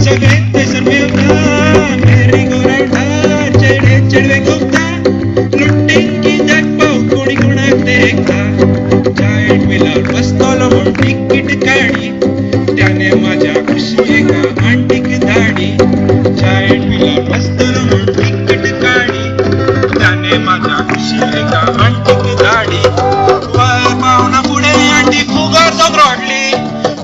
सगळें थंयसर मेवता. मेरी गो रावंडार चेडे चेडवे घुंवता. लुट्टेन कित्याक पाव कोणी कोणाक देखता. जायंट व्हिलार बसतलो म्हूण तिकीट काडी. त्याने माझ्या खुशी एका आंटीक धाडी. जायंट व्हिलार बसतलो म्हूण तिकीट काडी. त्याने माझ्या खुशी एका आंटीक धाडी. वयर पावना फुडें आंटी फुगार जावन रडली.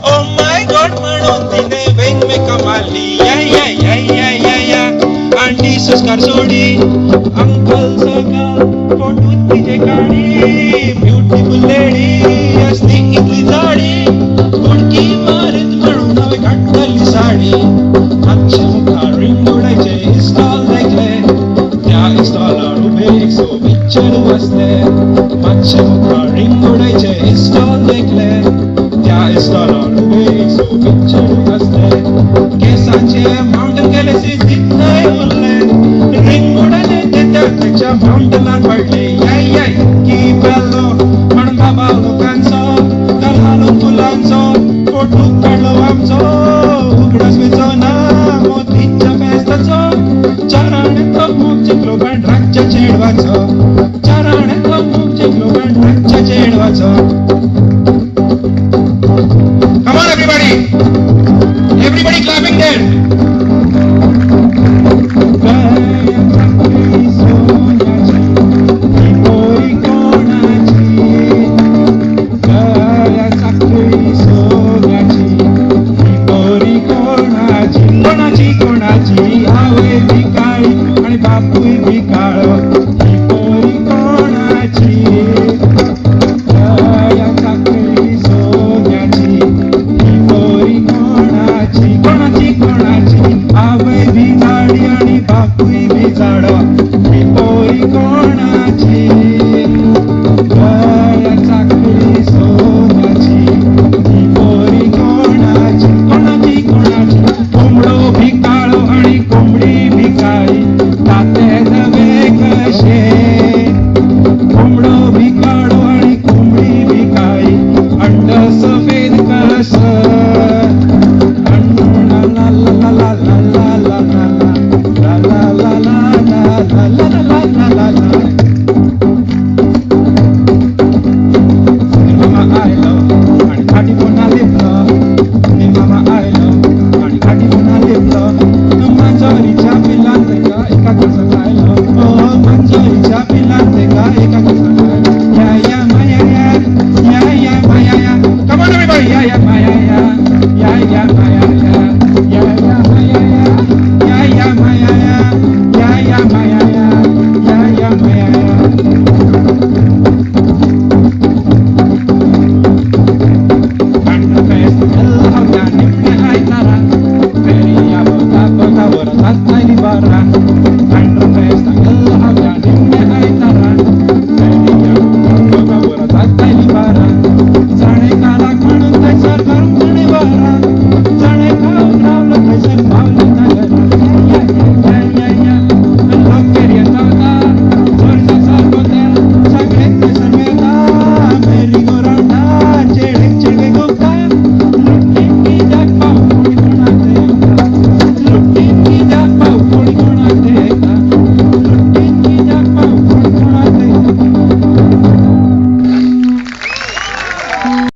ओ my God म्हणून तिने वेंग म्हाका मारली. या या या या या या आंटी संस्कार सोडी. अंकल सकल फोटो तिजे काडी. ब्युटिफूल लेडी असली इतली जाडी. उडकी मारीत म्हणून हांवें काडटली साडी. मातशें मुखार रिंगोडायचें इस्टॉल देखलें. त्या इस्टॉलार उबें एक सोबीत चेडूं आसलें. मातशें मुखार रिंगोडायचें इस्टॉल देखलें. त्या इस्टॉलार उबें एक सोबीत चेडूं आसलें. केंसाचें माउंटन गेलें सिद्धीत थंय उरलें. रिंग उडालें तें त्या खंयच्या माउंटनार पडलें. याय याय इतकी पेल्लो म्हणून बाबा लोकांचो दार घालून फुलांचो फोटो काडलो आमचो. उगडास वेचो ना मोतीच्या फेस्ताचो. चाराणेंतलो मोग जिखलो बँड्राच्या चेडवाचो. चाराणेंतलो मोग जिखलो बँड्राच्या चेडवाचो. Come on everybody! Everybody clapping there! कोणाची कोणाची आवय बी काळी आनी बापूय बी काळो. ही पोरी कोणाची? गळ्या साखळी सोन्याची ही पोरी कोणाची? कोणाची कोणाची आवय बी जाडी आनी बापूय बी जाडो. ही पोरी कोणाची?